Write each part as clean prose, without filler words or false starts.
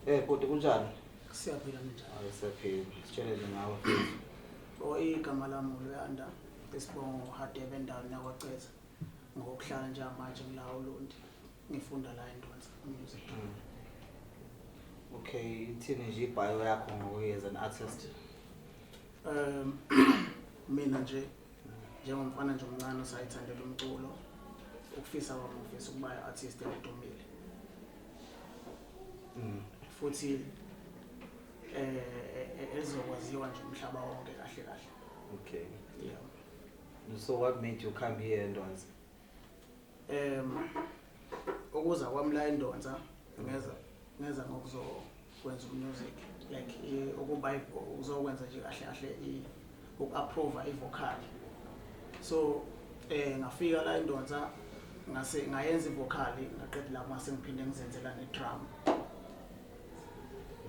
Bhuti kunjani? Siyaphila ninjani? Hayi siyaphila. Sitshele nje ngawe mfethu. O igama lami uLuyanda isibongo Hadebe endaweni yakwaCeza. Ngokuhlala njengamanje ngila uLundi. Ngifunda la eNdonsa music. Okay, ithini nje ibhayo yakho ngokuye as an artist? Mina nje njengomfana nje omncane osayithandela umculo ukufisa kwami ngifisa ukuba i-artist edumile. Futhi ezokwaziwa nje umhlaba wonke kahle kahle. Okay. Yeah. So what made you come here eNdonsa? Ukuza kwami la eNdonsa ngeza ngokuzokwenza umusic like ukuba uzokwenza nje kahle kahle uku-approve i-vocal. So ngafika la eNdonsa ngase ngayenza i-vocal ngaqeda lapho ngase ngiphinde ngizenzela ne-drum.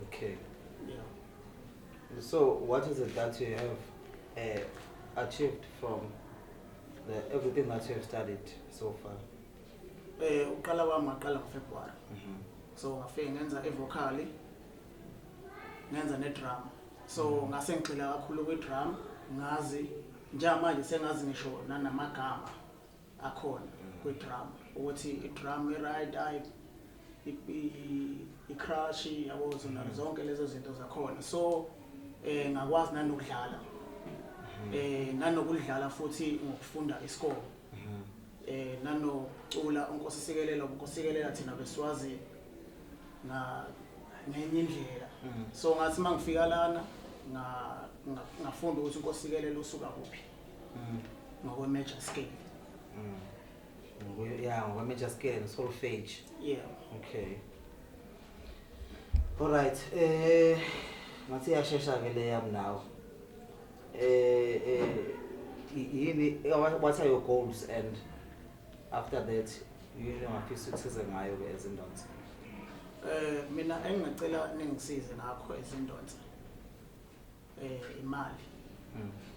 Okay. Yeah. So what is it that you have achieved from the everything that you have studied so far? Uqala kwami ngaqala ngoFebruary. So ngafike ngenza i-vocal, ngenza ne-drum. So ngase ngigxila kakhulu kwi-drum, ngazi njengamanje sengazi ngisho nanamagama akhona kwi-drum ukuthi i-drum i-right, i-crash yabo zona zonke lezo zinto zakhona. So ngakwazi nanokudlala. Nanokudlala futhi ngokufunda isikole. Nanocula uNkosi Sikelela, uNkosi Sikelela thina beswazi ngenye indlela. So ngathi mangifika lana ngafunda ukuthi uNkosi Sikelela usuka kuphi. Ngokwe major scale. Yeah, ngokwe major scale and solfege. Yeah. Okay. All right. Ngathi iyashesha ke le yami nawe. Yini, what are your goals and after that yini ongafisa ukusiza ngayo ke eZindonsa? Mina engingacela ningisize ngakho eZindonsa. Imali.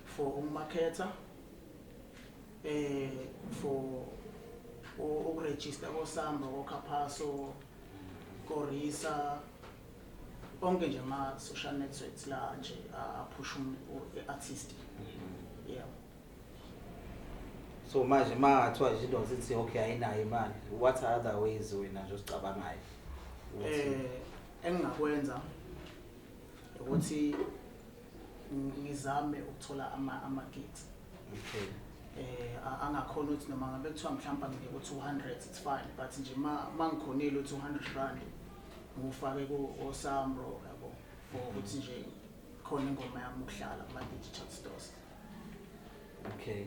For ukumaketha, for ukuregister koSAMRO, koCAPASSO, koRISA, onke nje ama social networks la nje aphusha i-artist. Yeah. So manje mangathiwa nje indoda ithi okay ayinayo imali, what are other ways wena nje osicabangayo? Engingakwenza ukuthi ngizame ukuthola ama gigs. Okay. Angakhona ukuthi noma ngabe kuthiwa mhlawumbe nginike u-200, it's fine, but nje mangikhonile u-200 rand ngufake ku-oSAMRO yabo for ukuthi nje khona ingoma yami ukuhlala kuma digital stores. Okay.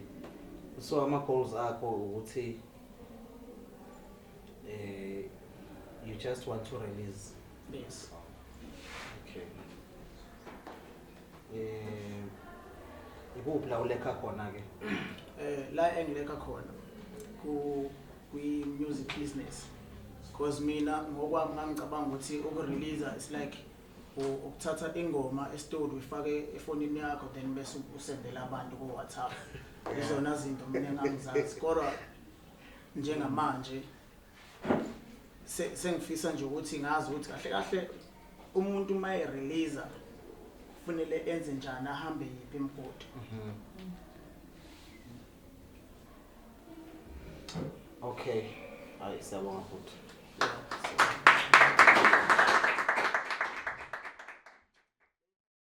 So ama goals akho ukuthi you just want to release. Yes. Okay. Ikuphi la ulekha khona ke? La engilekha khona kwi music business. Because mina ngokwami ngangicabanga ukuthi ukurelease is like ukuthatha ingoma e-studio uyifake efonini yakho then bese usendela abantu ku WhatsApp. Izona zinto mina engangizazi. Kodwa njengamanje sengifisa nje ukuthi ngazi ukuthi kahle kahle umuntu uma e-release kufanele enze njani, ahambe yiphi imigodi. Okay. Hayi siyabonga futhi. Yeah.